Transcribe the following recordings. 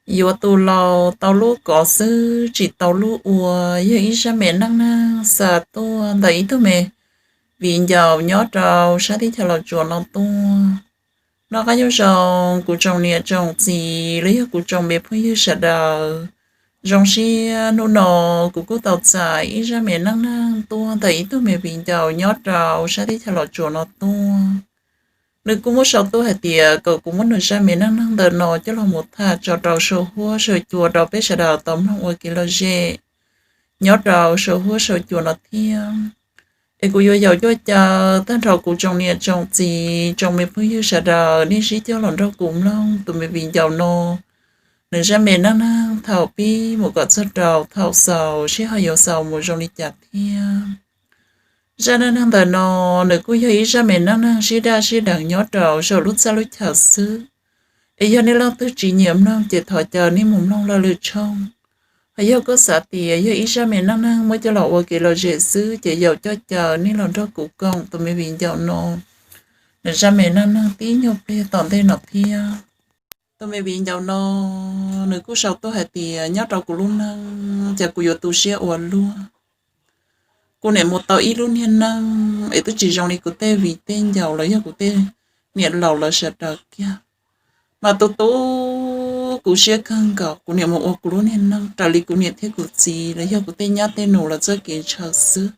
Yuav tus laus tau lub kov xwb tsis tau lub ua, yog ib zaj me neej neeg xa tuaj ntawm ib tug me viv ncaus nyob rau sab teb chaws Los Tsuas no tuaj. Noj qab nyob zoo kuv tsoom niam tsoom txiv los yog kuv tsoom me phooj ywg sawv daws. Zoo siab hnub no kuv kuj tau txais ib zaj me neej neeg tuaj ntawm ib tug me viv ncaus nyob rau sab teb chaws Los Tsuas no tuaj. Nws kuj muab sau tuaj hais tias kom kuv muab nws zaj me neej neeg ntawm no coj los mus tham tso rau saum huab saum cua rau peb sawv daws tau mloog ua kev lom zem nyob rau saum huab saum cua no thiab. Es kuv yuav yaum cuaj caw tag nrho kuv tsoom niam tsoom txiv tsoom me phooj ywg sawv daws nej sib cog los nrog kuv mloog tus me viv ncaus no nws zaj me neej neeg thaum pib mus kom txog rau thaum xaus seb ho yuav xaus mus zoo li cas thiab. Zaj neej neeg ntawm no nws kuj yog ib zaj me neej neeg sib daj sib deev nyob rau saum lub txaj lub chaw xwb. Es yog nej leej twg tsis nyiam mloog ces thov caw nej mus mloog lawv lwm tshooj. Hos yog koj xav tias yog ib zaj me neej neeg muab coj los ua kev lom zem xwb ces yaum cuaj caw nej los nrog kuv koom tus me viv ncaus no nws zaj me neej neeg tib nyuag pliag tom ntej no thiab. Tus me viv ncaus no nws kuj sau tuaj hais tias nyob rau kuv lub neej ces kuv yuav tu siab ua luaj. Kuv niam mus tau ib lub niag neej es twb tsis zoo li kuv tej viv tej ncaus los yog kuv tej niam laus lawv sawv daws kiag. Mas tu tu kuv siab kawg nkaus, kuv niam mus ua kuv lub niag neej raws li kuv niam thiab kuv txiv los yog kuv tej nyab tej nus lawv txoj kev ntshaw xwb.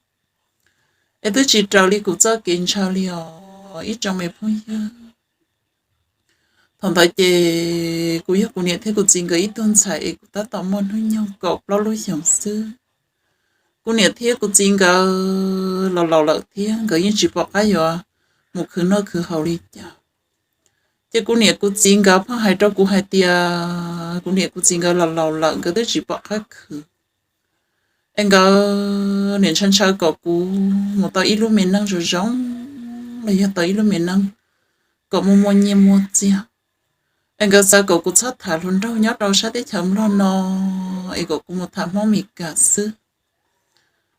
Es twb tsis raws li kuv txoj kev ntshaw li os ib tsoom me phooj ywg. Thaum ntawd ces kuv yog kuv niam thiab kuv txiv nkawd ib tug ntxhais es kuv tab tom muaj hnub nyoog kaum plaub lub xyoos xwb. Kuv niam thiab kuv txiv nkawd los laus lawm thiab nkawd yeej tsis pom qab yuav mus khwv noj khwv haus li cas. Ces kuv niam kuv txiv nkawd pheej hais rau kuv hais tias kuv niam kuv txiv nkawd los laus lawm nkawd twb tsis pom qab khwv. Es nkawd niaj ntshaw ntshaw kom kuv mus tau ib lub me neej zoo zoo los yog tau ib lub me neej kom muaj muaj nyiaj muaj txiag. Es nkawd xav kom kuv txhob tham hluas nraug nyob rau sab teb chaws Nplog no, es kom kuv mus tham Hmoob Mes Kas xwb.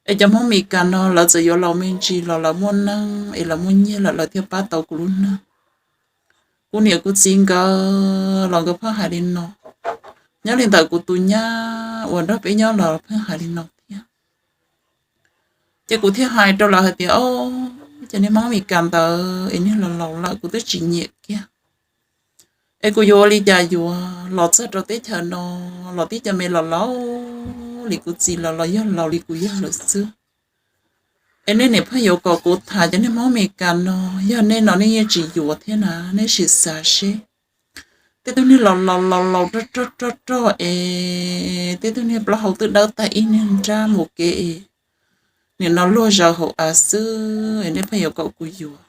Es cov Hmoob Mes Kas no lawv txawm yuav laus me ntsis los lawv muaj neej es lawv muaj nyiaj lawm lawv thiaj pab tau kuv lub neej. Kuv niam kuv txiv nkawd los nkawd pheej hais li no. Nyob li ntawm kuv tus nyab uas nrog peb nyob los pheej hais li no thiab. Ces kuv thiaj hais rau lawv hais tias, o, ces niag Hmoob Mes Kas ntawd es niag los laus lawm kuv twb tsis nyiam kiag. Es kuv yuav ua li cas yuav los txog rau teb chaws no los tib co me los laus li kuv txiv lawv los yog laus li kuv yawg lawm xwb. Es nej niam pheej yuav kom kuv tham cov niag Hmoob Mes Kas no, yog nej no nej yeej tsis yuav thiab na, nej sim xav seb. Tej tug niag los laus laus laus rog rog rog rog es tej tug niag plaub hau twb dawb tag ib niag nrab mus kev es nim no luag zaws hauv av xwb es nej pheej yuav kom kuv yuav.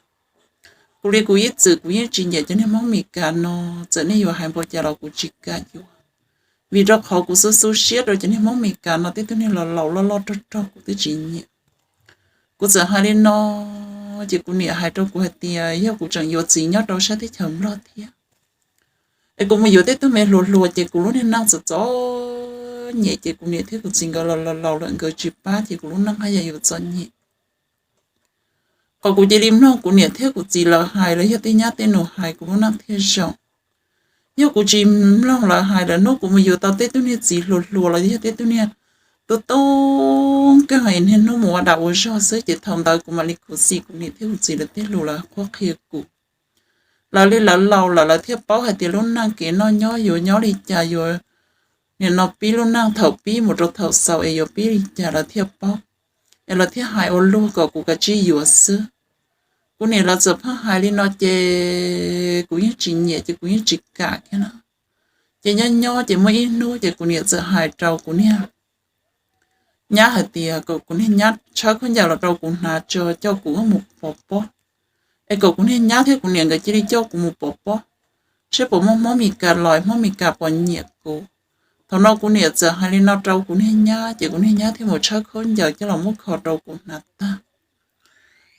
Kuv li kuv ib txwm kuv yeej tsis nyiam cov niag Hmoob Mes Kas no, txawm nej yuav hais npaum cas los kuv tsis kam yuav. Vim rau qhov kuv xub xub siab rau cov niag Hmoob Mes Kas no tej tug niag los laus loj loj rog rog kuv twb tsis nyiam. Kuv txawm hais li no, ces kuv niam hais rau kuv hais tias yog kuv tseem yuav txiv nyob rau sab teb chaws Nplog thiab, es kuv mus yuav tej tug me hluas hluas ces kuv lub niag neej txom txom nyem ces kuv niam thiab kuv txiv nkawd los laus lawm nkawd tsis pab ces kuv lub neej haj yam yuav txom nyem. Qhov kuv cia li mloog kuv niam thiab kuv txiv lawv hais los yog tej nyab tej nus hais kuv lub neej thiaj zoo. Yog kuv tsis mloog lawv hais lawm hnub kuv mus yuav tau tej tug niag txiv hluas hluas los yog tej tug niag tub tub nkeeg es niaj hnub mus ua dag ua zog xwb ces thaum ntawd kuv mam li khuv xim kuv niam thiab kuv txiv lawv tej lus lawv qhuab qhia kuv. Lawv li lawv laus lawm lawv thiaj paub hais tias lub neej kev noj nyob yuav nyob li cas, yuav nim no pib lub neej thaum pib mus rau thaum xaus es yuav pib li cas lawv thiaj paub. Es lawv thiaj hais ua luag kom kuv kav tsij yuav xwb. Kuv niam lawv txawm pheej hais li no ces kuv yeej tsis nyiam ces kuv yeej tsis kam kiag na. Ces nyob nyob ces muaj ib hnub ces kuv niam txawm hais rau kuv niag nyab hais tias kom kuv niag nyab tshawb khaub ncaws los rau kuv hnav tso coj kuv wb mus pov pob. Es kom kuv niag nyab thiab kuv niam nkawd cia li coj kuv mus pov pob, seb puas muaj Hmoob Mes Kas los Hmoob Mes Kas puas nyiam kuv. Thaum no kuv niam txawm hais li no rau kuv niag nyab ces kuv niag nyab thiaj mus tshawb khaub ncaws coj los muab kho rau kuv hnav tag.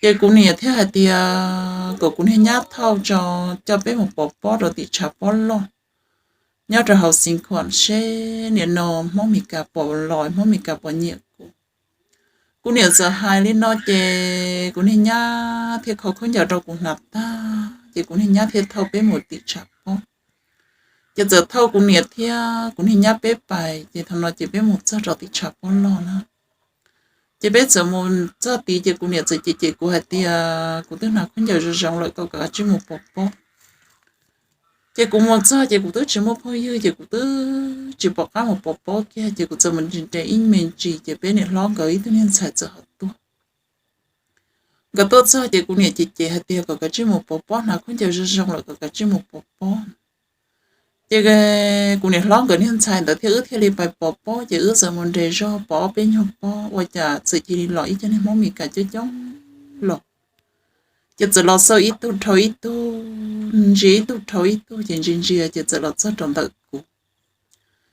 Ces kuv niam thiaj hais tias kom kuv niag nyab thauj tso, coj peb mus pov pob rau tim tshav pob loj nyob rau hauv Xeev Khuam seb nim no Hmoob Mes Kas puas los, Hmoob Mes Kas puas nyiam kuv. Kuv niam txawm hais li no ces kuv niag nyab thiaj kho khaub ncaws rau kuv hnav tag ces kuv niag nyab thiaj thauj peb mus tim tshav pob. Ces txawm thauj kuv niam thiab kuv niag nyab peb pais, ces thaum no ces peb mus txog rau tim tshav pob loj na. Ces peb txawm mus txog tid ces kuv niam txawm cem cem kuv hais tias kuv twb hnav khaub ncaws zoo zoo lawm, kom kav tsij mus pov pob. Ces kuv mus txog ces kuv twb tsis muaj phooj ywg, ces kuv twb tsis pom qab mus pov pob kiag, ces kuv txawm mus nres ib me ntsis ces peb niam hlob nkawd ib tug niag ntxhais txawm ho tuaj. Nkawd tuaj txog ces kuv niam cem cem hais tias kom kav tsij mus pov pob, hnav khaub ncaws zoo zoo lawm kom kav tsij mus pov pob. Ces kuv niam hlob nkawd niag ntxhais ntawd thiab wb thiaj li pais pov pob, ces wb txawm mus nres zog pov ob peb nyuag pob ua cas txawm cia li los ib co niag Hmoob Mes Kas coob coob los. Ces txawm los xauj ib tug dhau ib tug, ntsia ib tug dhau ib tug, ces ntsia ntsia ces txawm los txog rau ntawm kuv.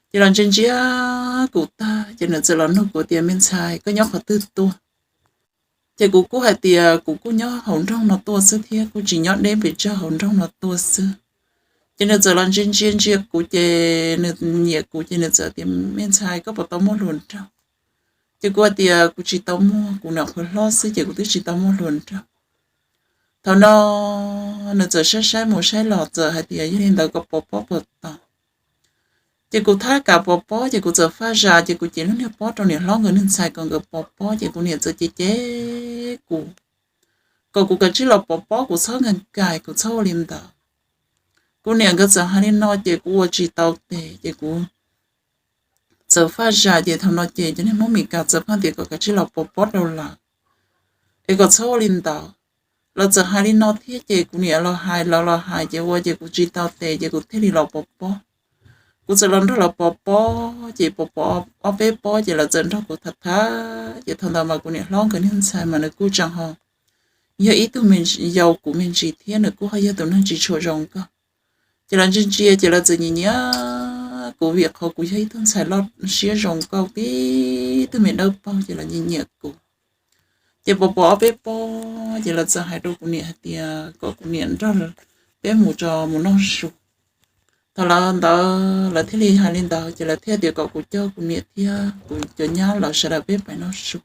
Ces los ntsia ntsia kuv tag ces nws txawm los nug kuv tias, me ntxhais, koj nyob qhov twg tuaj? Ces kuv kuj hais tias kuv kuj nyob hauv nroog no tuaj xwb thiab, kuj tsis nyob deb pes tsawg, hauv nroog no tuaj xwb. Ces nws txawm los ntsia ntsia ntsia kuv ces nws nyiam kuv ces nws txawm tias, me ntxhais, koj puas tau muaj hluas nraug? Ces kuv hais tias kuv tsis tau muaj, kuv nyuam qhuav hlob xwb ces kuv twb tsis tau muaj hluas nraug. Thaum no nws txawm saib saib mus saib los txawm hais tias yog li ntawd koj pov pob puas tau? Ces kuv thab kav pov pob ces kuv txawm faj zam ces kuv cev lub niag pob rau niam hlob nkawd niag ntxhais kom nkawd pov pob, ces kuv niam txawm cem cem kuv kom kuv kav tsij los pov pob, kuv txhob nkag kais, kuv txhob ua li ntawd. Kuv niam nkawd txawm hais li no ces kuv ua tsis tau tes ces kuv txawm faj zam ces thaum no ces cov niag Hmoob Mes Kas txawm pheej tias kom kav tsij los pov pob rau lawv es kom txhob ua li ntawd. Lawv txawm hais li no thiab ces kuv niam los hais lawv los hais ces ua ces kuv tsis tau tes ces kuv thiaj li los pov pob. Kuv txawm los nrog lawv pov pob ces pov pov ob peb pob ces lawv txawm nrog kuv tham tham ces thaum ntawd mas kuv niam hlob nkawd niag ntxhais mas nws kuj tseem ho yog ib tug me ntsis yau kuv me ntsis thiab nws kuj ho yog tus neeg tsis tshua zoo nkauj. Ces lawv ntsia ntsia ces lawv txawm nyiam nyiam kuv vim qhov kuv yog ib tug ntxhais loj siab zoo nkauj tib tug me dawb paug ces lawv nyiam nyiam kuv. Ces pov pov ob peb pob ces lawv txawm hais rau kuv niam hais tias kom kuv niam nrog peb mus tso mus noj su. Thaum lawv ntawd lawv thiaj li hais li ntawd ces lawv thiaj tias kom kuv coj kuv niam thiab kuv cov nyab lawv sawv daws peb pais noj su.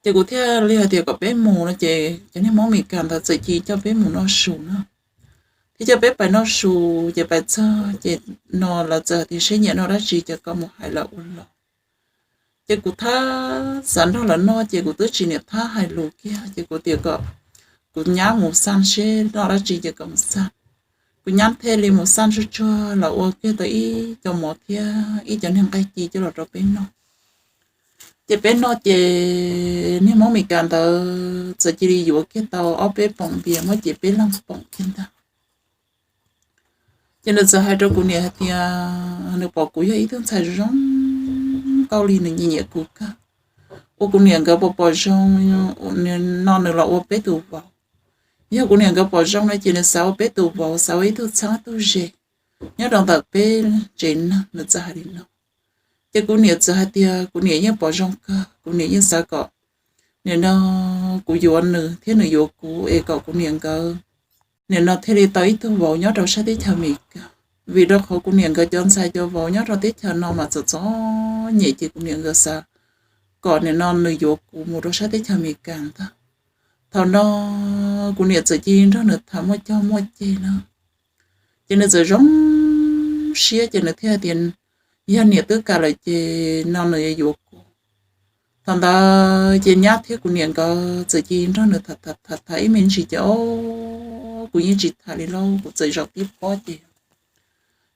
Ces kuv thiaj li hais tias kom peb mus no ces cov niag Hmoob Mes Kas ntawd txawm cia coj peb mus noj su na, thiab coj peb pais noj su. Ces pais txog ces no lawv txawm hais tias seb nyiam noj dab tsi ces koj mus hais lawv ua los. Ces kuv thab xav nrog lawv noj ces kuv twb tsis niam thab hais lus kiag ces kuv tias kom kuv nyab mus xaj seb noj dab tsi ces kom mus xaj. Kuv nyab thiaj li mus xaj tsuag tsuag los ua kiag tau ib co mov thiab ib co niag nqaij ci coj los rau peb noj. Ces peb noj ces niag Hmoob Mes Kas ntawd txawm cia li yuav kiag tau ob peb poom npias muab ces peb leeg poom kiag ntag. Ces nws txawm hais rau kuv niam hais tias nws pom kuv yog ib tug ntxhais zoo zoo nkauj li nws nyiam nyiam kuv kawg. Ua kuv niam nkawd pom pom zoo no nws los ua peb tus vauv. Yog kuv niam nkawd pom zoo no ces nws xav ua peb tus vauv, xav ua ib tug txheeb tug ze nyob rau ntawm peb tsev neeg, nws txawm hais li no. Ces kuv niam txawm hais tias kuv niam yeej pom zoo kawg, kuv niam yeej xav kom nim no kuv yuav nws thiab nws yuav kuv es kom kuv niam nkawd nim no thiaj li tau ib tug vauv nyob rau sab teb chaws Amelikas. Vim rau qhov kuv niam nkawd cov ntxhais cov vauv nyob rau teb chaws no mas txom txom nyem ces kuv niam nkawd xav kom nim no nws yuav kuv mus rau sab teb chaws Amelikas ntag. Thaum no kuv niam txawm cia li nrog nws tham muaj cog muaj ceg no, ces nws txawm zoo siab ces nws thiaj tias yog niam twb kam lawm ces no nws yuav yuav kuv. Thaum ntawd ces nyab thiab kuv niam nkawd txawm cia li nrog nws tham tham tham ib me ntsis ces o, kuv yeej tsis tham li lauj, kuv txawm zaum tib pob ces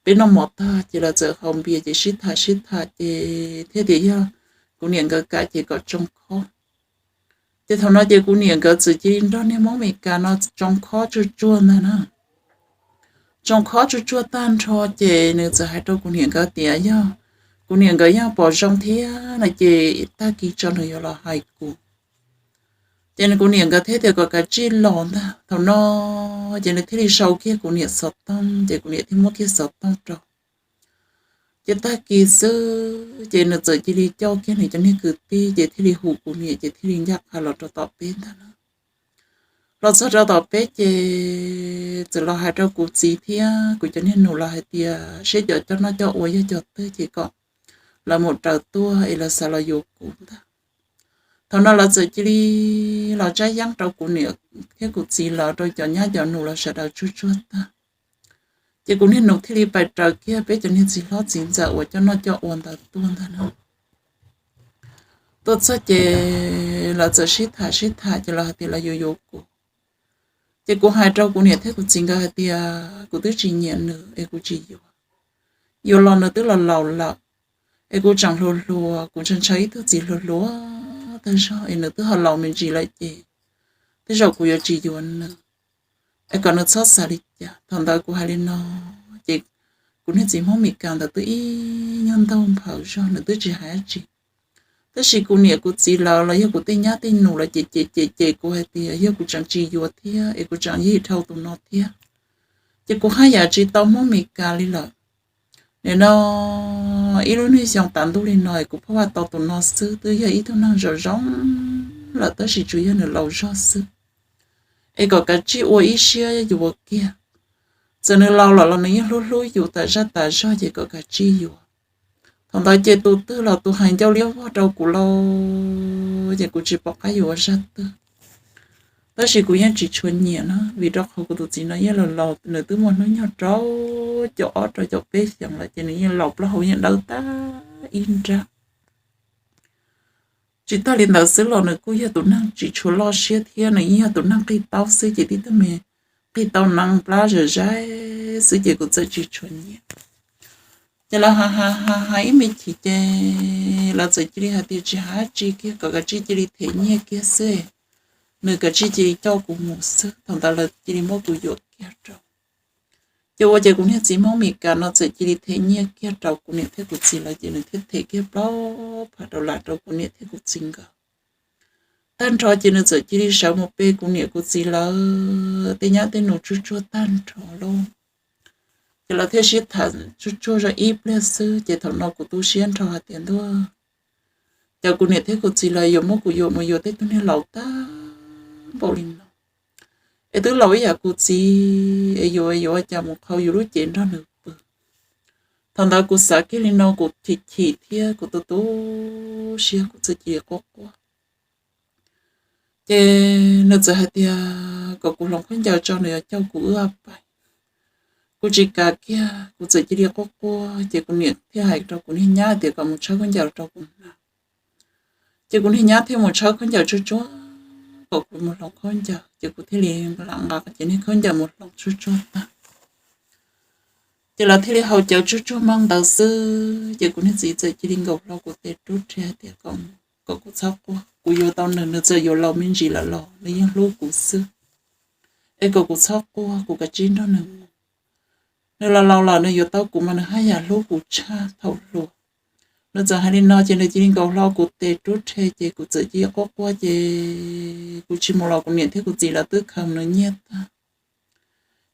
peb noj mov tag ces lawv txawm haus npias ces sib tham sib tham ces thiaj tias yog kuv niam nkawd kam ces kom tsoo khob. Ces thaum no ces kuv niam nkawd txawm cia li nrog niag Hmoob Amelikas no tsoo khob tsuag tsuag ntag na. Tsoo khob tsuag tsuag tag nrho ces nws txawm hais rau kuv niam nkawd tias yog kuv niam nkawd yeej pom zoo thiab no ces tag kis tso nws yuav los hais kuv. Ces kuv niam nkawd thiaj tias kom kav tsij los ntag. Thaum no ces nws thiaj li sau kiag kuv niam xov tooj ces kuv niam thiaj muab kiag xov tooj rau. Ces tag kis xwb ces nws txawm cia li coj kiag nws cov niag kwv tij ces thiaj li hu kuv niam ces thiaj li ncaj qha los rau tom peb ntag na. Los txog rau tom peb ces txawm los hais rau kuv txiv thiab kuv cov niag nus los hais tias seb cov coj noj coj ua yog cov twg ces kom lawv mus raws tuaj es lawv xav los yuav kuv ntag. Thaum no lawv txawm cia li los tsab yeeb rau kuv niam thiab kuv txiv lawv rau cov nyab cov nus los sawv daws tsuag tsuag tag. Ces kuv niag nus thiaj li pais raws kiag peb cov niag txiv hlob txiv ntxawm uas coj noj coj ua ntawd tuaj ntag na. Tuaj txog ces lawv txawm sib tham sib tham ces lawv hais tias lawv yuav yuav kuv. Ces kuv hais rau kuv niam thiab kuv txiv nkawd hais tias kuv twb tsis nyiam nws es kuv tsis yuav. Yuav los nws twb los laus lawm, es kuv tseem hluas hluas, kuv ntshaw ntshaw ib tug txiv hluas hluas tag zog es nws twb ho laus me ntsis lawm ces tej zaum kuv yuav tsis yuav nws, es kom nws txhob xav li cas. Thaum ntawd kuv hais li no ces kuv niag txiv Hmoob Mes Kas ntawd twb ib nyuag ntaug nphaws zog, nws twb tsis hais dab tsi. Tab sis kuv niam kuv txiv lawv los yog kuv tej nyab tej nus lawv ces ces ces ces kuv hais tias yog kuv tseem tsis yuav thiab es kuv tseem yim dhau tus no thiab, ces kuv haj yam tsis tau Hmoob Mes Kas li lawm. Nim no ib lub niag xyoo tas ntuj li no es kuv pheej vaj tau tus no xwb, twb yog ib tug neeg zoo zoo lawm tab sis tsuas yog nws laus zog xwb. Es kom kav tsij ua ib siab yuav kiag, txawm nws laus lawm los nws yeej hlub hlub yus tas zaj tas zog ces kom kav tsij yuav. Thaum ntawd ces tus twg los tus hais ncauj liab vog rau kuv lauj, ces kuv tsis pom qab yuav ua zaj twg. Tab sis kuv yeej tsis tshua nyiam na, vim rau qhov kuv tus txiv no yeej laus laus, nws twb muaj hnub nyoog rau caum ob rau caum peb xyoos lawm ces nws yeej laus, plaub hau yeej dawb tag ib nrab. Tsis tag li ntawd xwb los nws kuj yog tus neeg tsis tshua loj siab thiab nws yeej yog tus neeg qig taub xwb ces tib tug me qig taub neeb plab zom zaws xwb ces kuv txawm tsis tshua nyiam. Ces lawv hais hais hais ib me chim ces lawv txawm cia li hais tias tsis hais dab tsi kiag, kom kav tsij cia li them nyiaj kiag xwb, nws kav tsij cia li coj kuv mus xwb. Thaum ntawd lawv cia li muab kuv yuam kiag rau. Ces ua ces kuv niag txiv Hmoob Mes Kas no txawm cia li them nyiaj kiag rau kuv niam thiab kuv txiv lawv ces nws thiaj them kiag plaub phav dollar rau kuv niam thiab kuv txiv nkawd. Tag nrho ces nws txawm cia li sawv mus pe kuv niam kuv txiv lawv tej nyab tej nus tsuj tsuag tag nrho lauj. Ces lawv thiaj sib tham tsuj tsuag zog ib pliag xwb ces thaum no kuv tu siab nrho hais tias ntuj, cas kuv niam thiab kuv txiv lawv yuav muab kuv yuam mus yuav tej tug niag laus tag npaum li no, es twb laus ib yam kuv txiv es yuav yuav ua cas mus qhau yus lub cev nrog nws pw. Thaum ntawd kuv xav kiag li no kuv chim chim thiab kuv tu tu siab kuv txawm cia li quaj quaj. Ces nws txawm hais tias kom kuv hloov khaub ncaws tso nws yuav coj kuv wb pais. Kuv tsis kam kiag kuv txawm cia li quaj quaj ces kuv niam thiaj hais rau kuv niag nyab tias kom mus tshawb khaub ncaws rau kuv hnav. Ces kuv niag nyab thiaj mus tshawb khaub ncaws tsuj tsuag kom kuv mus hloov khaub ncaws ces kuv thiaj li lam nqa ces niag khaub ncaws mus hloov tsuj tsuag tag. Ces lawv thiaj li haus cawv tsuj tsuag maj ntawd xwb ces kuv niag txiv txawm cia li nkaus hlo kuv tes rub rhe tias kom kuv txhob quaj, kuv yuav tau nws, nws txawm yuav laus me ntsis lawm los nws yeej hlub kuv xwb, es kom kuv txhob quaj kuv kav tsij nrog nws mus. Nws los laus lawm nws yuav tau kuv mas nws haj yam hlub kuv tshaj thaum hluas. Nws txawm hais li no ces nws cia li nkaus hlo kuv tes rub rhe ces kuv txawm cia li quaj quaj ces kuv tsis mus los kuv niam thiab kuv txiv lawv twb khaws nws nyiaj tag.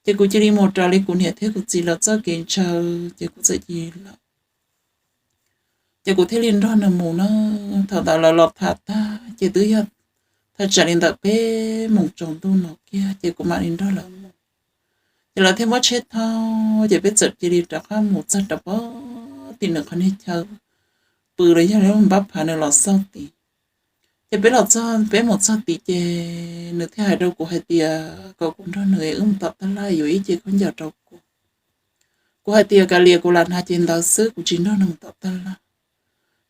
Ces kuv cia li mus raws li kuv niam thiab kuv txiv lawv txoj kev ntshaw ces kuv txawm cia li los. Ces kuv thiaj li nrog nws mus na. Thaum ntawd lawv los tham tag ces twb yog thaj tsam li ntawm peb moos tsaus ntuj no kiag ces kuv mam li nrog lawv mus. Ces lawv thiaj muab tsheb thauj ces peb txawm cia li rov qab mus txog rau pem tim nws qhov niag chaw pw los yog li npab phav nws los xauj tid. Ces peb los txog, peb mus txog tid ces nws thiaj hais rau kuv hais tias kom kuv nrog nws wb mus tom tab laj yuav ib ce khaub ncaws rau kuv. Kuv hais tias kav liam kuv lam hnav ces ntawd xwb kuv tsis nrog nws mus tom tab laj.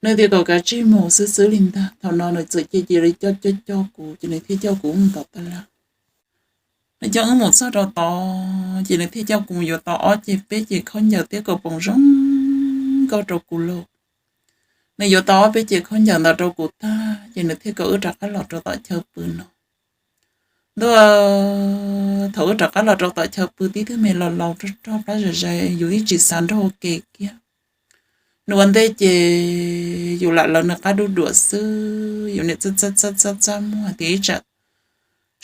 Nws tias kom kav tsij mus xwb xwb li ntag. Thaum no nws txawm cia cia li coj coj coj kuv ces nws thiaj coj kuv mus tom tab laj. Nws coj wb mus txog rau tod ces nws thiaj coj kuv mus yuav tau ob ce peb ce khaub ncaws thiab kaus poom zoo nkauj rau kuv lauj. Nws yuav tau ob peb ce khaub ncaws ntawd rau kuv tag ces nws thiaj kom wb rov qab los rau tom chaw pw no. Ntuj, thaum wb rov qab los rau tom chaw pw tib tug me laus laus rog rog plab zom zaws yus ib tsis xav nrog ua ke kiag. Nws ua ntej ces yus lam lawv nws qab duj duam xwb, yus niam txaj txaj txaj txaj muag tias ib tsam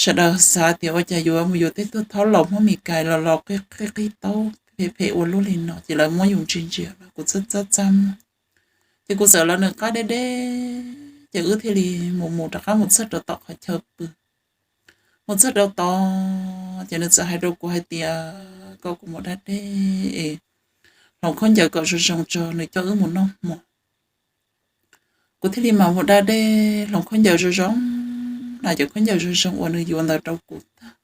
sawv daws xav tias ua cas yuav mus yuav tej tug thaub laus Hmoob Mes Kas los los qig qig taub phem phem ua luaj li no ces lawv muab yus ntsia ntsia mas kuv txaj txaj txaj muag. Ces kuv txawm lawv nws qab deb deb ces wb thiaj li mus mus rov qab mus txog rau tom qhov chaw pw. Mus txog rau tod ces nws txawm hais rau kuv hais tias kom kuv mus da dej es hloov khaub ncaws kom zoo zoo tso nws coj wb mus noj hmo. Kuv thiaj li mam mus da dej hloov khaub ncaws zoo zoo, hnav cov khaub ncaws zoo zoo uas nws yuav ntawd rau kuv tag.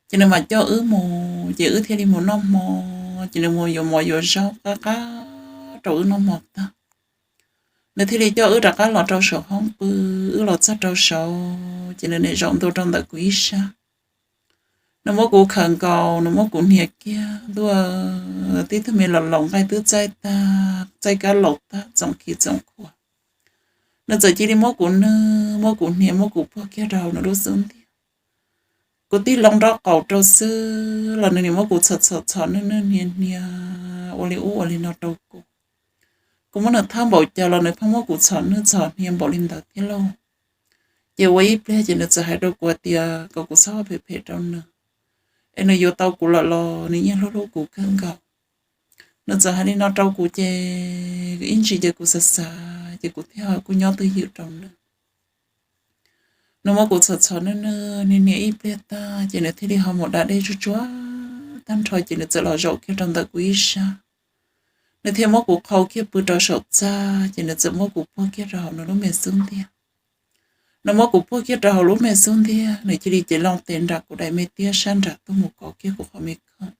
Ces nws mam coj wb mus ces wb thiaj li mus noj hmo, ces nws mus yuav mov yuav zaub qab qab rau wb noj hmo tag, nws thiaj li coj wb rov qab los rau saum hoob pw. Wb los txog rau saud ces nws nim zaum ntua rau ntawm kuv ib sab. Nws muab kuv khawm nkaus, nws muab kuv hnia kiag ntua, tib tug me laus laus nqaij twb txaij tag, txaij kab laus tag, txoom khi txoom khuam. Nws txawm cia li muab kuv nwj, muab kuv hnia, muab kuv puag kiag rau hauv nws lub xub ntiag. Kuv tig loo nraub qaum rau xwb los nws nim muab kuv txhom txhom txhom nwj nwj hnia hnia ua li ub ua li no rau kuv. Kuv muab nws thawb npaum cas los nws pheej muab kuv txhom nwj txhom hnia npaum li ntawd thiab lauj. Ces ua ib pliag ces nws txawm hais rau kuv tias kom kuv txhob phem phem rau nws, es nws yuav tau kuv lawm los nws yeej hlub hlub kuv kawg nkaus. Nws txawm hais li no rau kuv ces ib ntsis ces kuv xav xav ces kuv thiaj ho kuj nyob twj ywm rau nws. Nws muab kuv txhom txhom nwj nwj hnia hnia ib pliag tag ces nws thiaj li ho mus da dej tsuag tsuag tag nrho ces nws txawm los zaum kiag rau ntawm kuv ib sab. Nws thiaj muab kuv qhau kiag pw rau saum txaj ces nws txawm muab kuv puag kiag rau hauv nws lub me xub ntiag. Nws muab kuv puag kiag rau hauv lub me xub ntiag, nws cia li cev loo tes nram kuv daim me tiab sab nram tuaj mus kov kiag kuv qhov me khoom.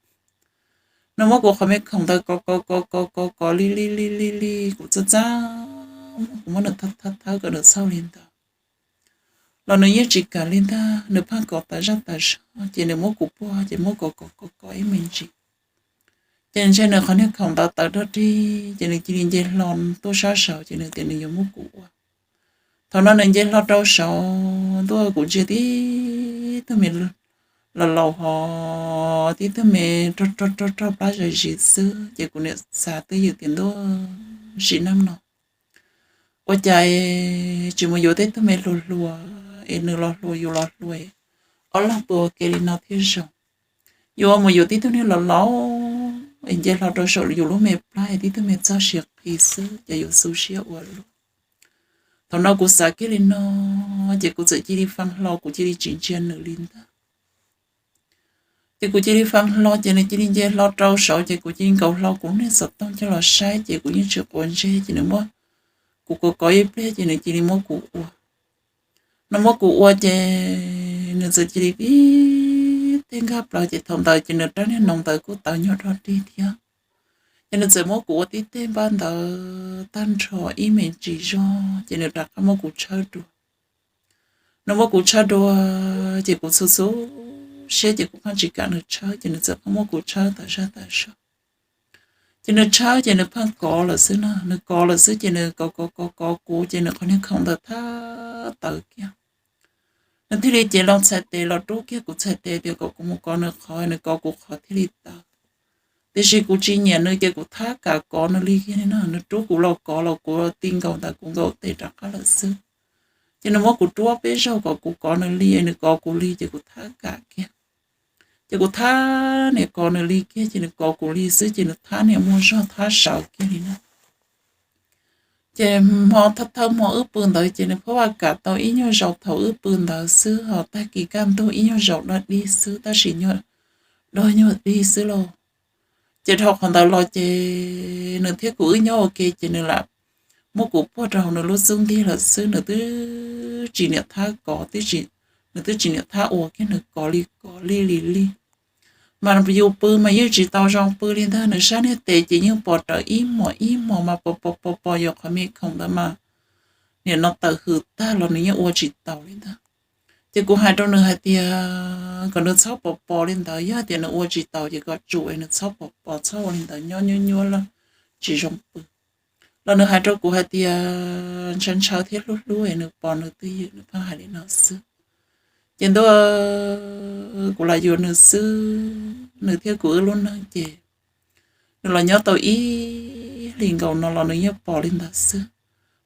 Nws muab kuv qhov me khoom ntawd kov kov kov kov kov kov li li li li li, kuv txaj txaj muag, kuv muab nws thawb thawb thawb kom nws txhaum li ntawd los nws yeej tsis kam li ntag, nws pheej kov tas zaj tas zog ces nws muab kuv puag ces muab kov kov kov kov ib me ntsis. Ces ntshe nws qhov niag khoom ntawd tawv dog dig ces nws cia li nce hlo tuaj sab saud ces nws tias nws yuav muab kuv ua. Thaum no nws nce hlo rau saud ntuj, kuv ntsia tib tug me laus laus hos tib tug me rog rog rog rog plab zais zis xwb ces kuv niam xav twj ywm tias ntuj, sim neej no ua cas tsis mus yuav tib tug me hluas hluas es nws los hluas yus los hluas, ob leeg pw ua ke li no thiaj zoo. Yuav mus yuav tib tug niag laus laus es nce hlo rau saum yus lub me plab es tib tug me txog siav qhi xwb ces yuav xu siab ua luaj. Thaum no kuv xav kiag li no ces kuv txawm cia li fee hlo, kuv cia li tsis ntsia nws li ntag. Ces kuv cia li fee hlo ces nws cia li nce hlo rau saud ces kuv cia li nkaus hlo kuv niag xov tooj coj los saib ces kuv yeej tsis quav ntsej ces nws muab kuv kov kov ib pliag ces nws cia li muab kuv ua. Nws muab kuv ua ces nws txawm cia li tib teg nkag plaws ces thaum ntawd ces nws rab niag noog ntawd kuj tawv nyuag dog dig thiab. Ces nws txawm muab kuv ua tib teg npab ntawd tag nrho ib me ntsis zog ces nws rov qab muab kuv tshawb dua. Nws muab kuv tshawb dua ces kuv xu xu siab ces kuv pheej tsis kam nws tshawb ces nws txawm pheej muab kuv tshawb tas zaj tas zog. Ces nws tshawb ces nws pheej kov lawm xwb na, nws kov lawm xwb ces nws kov kov kov kov kuv ces nws qhov niag khoom ntawd thab tawv kiag. Nws thiaj li cev loo txhais tes los rub kiag kuv txhais tes tias kom kuv mus kov nws qhov, nws kov kuv qhov thiaj li tawv. Tiam sis kuv tsis nyiam nws ces kuv thab kam kov nws li kiag li na, nws rub kuv los kov los kuv ti nkaus ntawd kuv nkaum tes rov qab lawm xwb. Ces nws muab kuv rub peb zaug kom kuv kov nws li, nws kov kuv li ces kuv thab kam kiag. Ces kuv thab niam kov nws li kiag ces nws kov kuv li xwb ces nws thab niam muaj zog thab sawv kiag li na. Ces hmo thawj thawj hmo wb pw ntawd ces nws pheej vaj kam tau ib nyuag zaus thaum wb pw ntawd xwb, ho tag kis kaj ntug ib nyuag zaus dog dig xwb tab sis dog nyuag dig xwb lauj. Ces dhau qhov ntawd los ces nws thiab kuv wb nyob ua ke ces nws lam muab kuv puag rau hauv nws lub xub ntiag lawm xwb, nws twb tsis niam thab kov, nws twb tsis niam thab ua kiag, nws kov li kov li li li. Mas yus pw mas yeej tsis tau zoo pw li ntag, nws sab niag tes ces yeej pom raws ib hmos ib hmos mas pos pos pos pos, yus qhov me khoom ntawd mas nim no tawm hws tag los nws yeej ua tsis taus li ntag. Ces kuv hais rau nws hais tias kom nws txhob pos pos li ntawd, yog tias nws ua tsis taus ces kom tsum es nws txhob pos pos txhob ua li ntawd, nyob nyuab nyuab lawm tsis zoo pw. Los nws hais rau kuv hais tias ntshaw ntshaw thiab hlub hlub es nws pom nws twj ywm, nws pheej hais li no xwb. Ces ntuj, kuv lam yuav nws xwb, nws thiab kuv wb lub neej ces nws los nyob tau ib hlis nkaus no los nws yeej pom li ntawd xwb.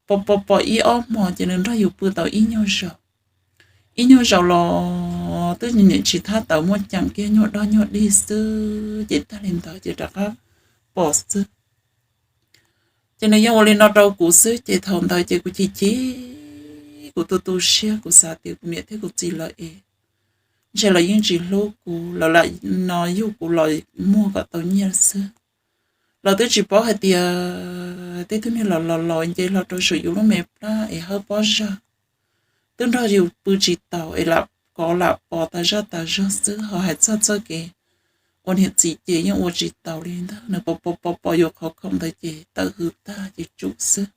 Pos pos pos ib ob hmo ces nws nrog yus pw tau ib nyuag zaus. Ib nyuag zaus los twb niam tsis thab tawv, muaj ceem kiag nyuag dog nyuag dig xwb ces tag li ntawd ces rov qab pos xwb. Ces nws yeej ua li no rau kuv xwb ces thaum ntawd ces kuv chim chim, kuv tu tu siab, kuv xav tias kuv niam thiab kuv txiv lawv es ntshe lawv yeej tsis hlub kuv, lawv lam no yug kuv los muag kom tau nyiaj xwb. Lawv twb tsis paub hais tias tej tug niag laus laus laus nce hlo rau saum yus lub me plab es hawb pob zog, twb nrog yus pw tsis taus es lam kov lam pos tas zaj tas zog xwb, ho hais txog txoj kev ua niam txiv ces yeej ua tsis taus li ntag, nws pom pom pom pom yuav qhov khoom ntawd ces tawm hws tag ces tsum xwb.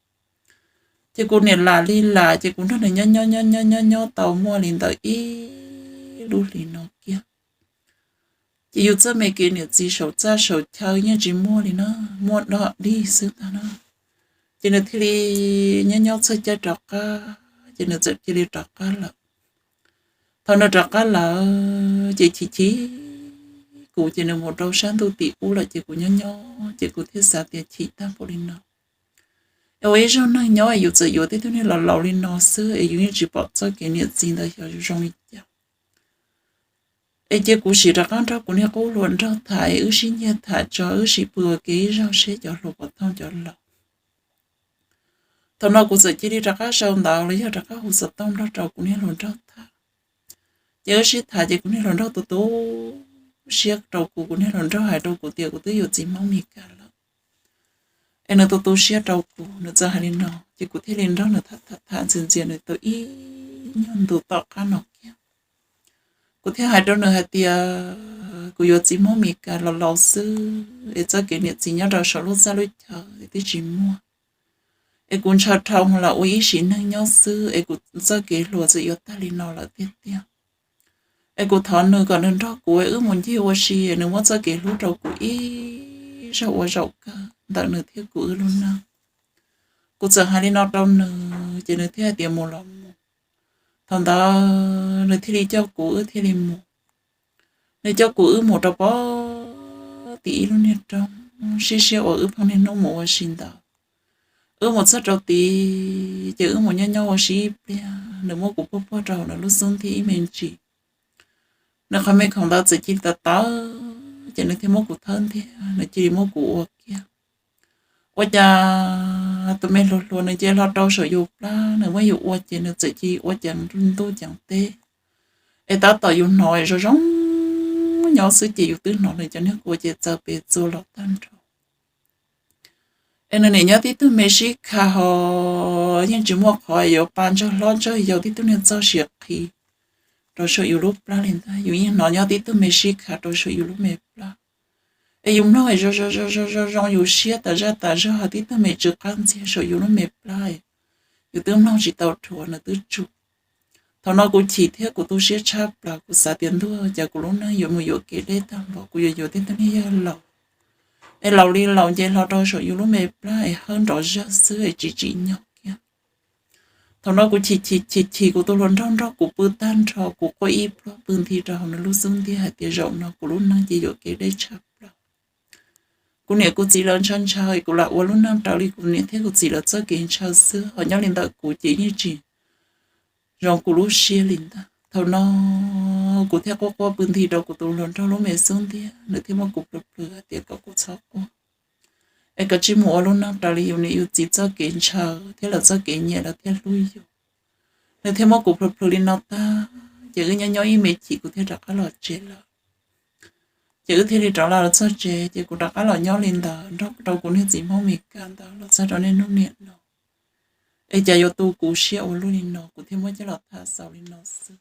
Ces kuv niam lam li lam ces kuv nrog nws nyob nyob nyob nyob nyob nyob tau muaj li ntawm ib lub hlis no kiag. Ces yus txoj me kev niam txiv saum txaj saum chaw yeej tsis muaj li na, muaj dog dig xwb ntag na. Ces nws thiaj li nyob nyob txog caij rov qab, ces nws txawm cia li rov qab lawm. Thaum nws rov qab lawm ces chim chim kuv ces nws mus rau sab ntuj tim ub lawm ces kuv nyob nyob ces kuv thiaj xav tias chim tag npaum li no. Es ua ib zaug neeg nyob es yus txawm yuav tib tug niag laus laus li no xwb es yus yeej tsis pom txoj kev niam txiv ntawd xyov zoo li cas. Es cia kuv sim rov qab nrog kuv niag qub hluas nraug tham es wb sib nyiag tham tso wb sim pw ua ke ib zaug seb cov hluas puas thooj cov laus. Thaum no kuv txawm cia li rov qab sau ntawv los yog rov qab hu xov tooj nrog rau kuv niag hluas nraug tham. Ces wb sib tham ces kuv niag hluas nraug tu tu siab rau kuv, kuv niag hluas nraug hais rau kuv tias kuv twb yuav txiv Hmoob Mes Kas lawm. Es nws tu tu siab rau kuv, nws txawm hais li no ces kuv thiaj li nrog nws tham tham tham ntxias ntxias nws tau ib nyuag ntu tom qab no kiag. Kuv thiaj hais rau nws hais tias kuv yuav txiv Hmoob Mes Kas los laus xwb es txoj kev niam txiv nyob rau saum lub txaj lub chaw twb tsis muaj. Es kuv ntshaw dhau mus los ua ib sim neej nyob xwb es kuv txoj kev hluas txawm yuav tag li no lawm tiag tiag. Es kuv thov nws kom nws nrog kuv wb mus ncig ua si, nws muab txoj kev hlub rau kuv ib zaug ua zaum kawg ntawm nws thiab kuv wb lub neej. Kuv txawm hais li no rau nws ces nws thiaj hais tias mus los mus. Thaum ntawd nws thiaj li coj kuv wb thiaj li mus. Nws coj kuv wb mus rau pem tim ib lub niag roob, sib siab uas wb pheej niaj hnub mus ua si ntawd. Wb mus txog rau tid ces wb mus nyob nyob ua si ib pliag, nws muab kuv puag puag rau hauv nws lub xub ntiag ib me ntsis. Nws qhov me khoom ntawd txawm cia li tawv tawv ces nws thiaj muab kuv thawb ntiag, nws cia li muab kuv ua kiag. Ua cas tus me hluas hluas nws cia li hlo rau saum yus plab, nws muab yus ua ces nws txawm cia li ua ceev ntuj ceev teb. Es tab tom yus hnov zoo zoo nyob xwb ces yus twb hnov nws cov niag kua ces txawv pes txua los tag nrho. Es nws nim nyob tib tug me sib kha ho yeej tsis muaj qhov yuav pa ntsawg hlob ntsawg yau tib tug niag txoj sia qhi rau saum yus lub plab li ntag. Yus yeej hnov nyob tib tug me sib kha rau saum yus lub me plab. Es yus mloog zoo zoo zoo yus siab tas zaj tas zog ho tib tug me tsw qab ntxiag saum yus lub me plab. Yus twb mloog tsis tau rhuav nws twb tsum. Thaum no kuv chim thiab kuv tu siab tshaj plaws, kuv xav tias ntuj, cas kuv lub neej yuav mus yuam kev deb tag npaum, kuv yuav yuav tib tug niag yawg laus es laus li laus nce hlo rau saum yus lub me plab es hawb nrov zawg xwb es tsis tsim nyog kiag. Thaum no kuv chim chim chim chim kuv tus hluas nraug nrog kuv pw tag nrho, kuv quaj ib pluag pw nthi rau hauv nws lub xub ntiag hais tias zaum no kuv lub neej ces yuam kev deb tshaj plaws. Kuv niam kuv txiv lawv ntshaw ntshaw es kuv lam ua lub neej raws li kuv niam thiab kuv txiv lawv txoj kev ntshaw xwb, ho nyob li ntawm kuv ces yeej tsis zoo kuv lub siab li ntag. Thaum no kuv thiaj quaj quaj pw nthi rau kuv tus hluas nraug lub me xub ntiag, nws thiaj muab kuv plhws plhws hais tias kom kuv txhob quaj, es koj tsij mus ua lub neej raws li yus niam yus txiv txoj kev ntshaw thiab lawv txoj kev nyiam lawv thiaj hlub yus. Nws thiaj muab kuv plhws plhws li no tag ces wb nyob nyob ib me chim kuv thiaj rov qab los tsev lawm. Ces wb thiaj li rov los txog tsev ces kuv rov qab los nyob li ntawd nrog rau kuv niag txiv Hmoob Mes Kas ntawd los txog rau niaj hnub niam no. Es cas yuav tu kuv siab ua luaj li no, kuv thiaj muab coj los tham xaus li no xwb.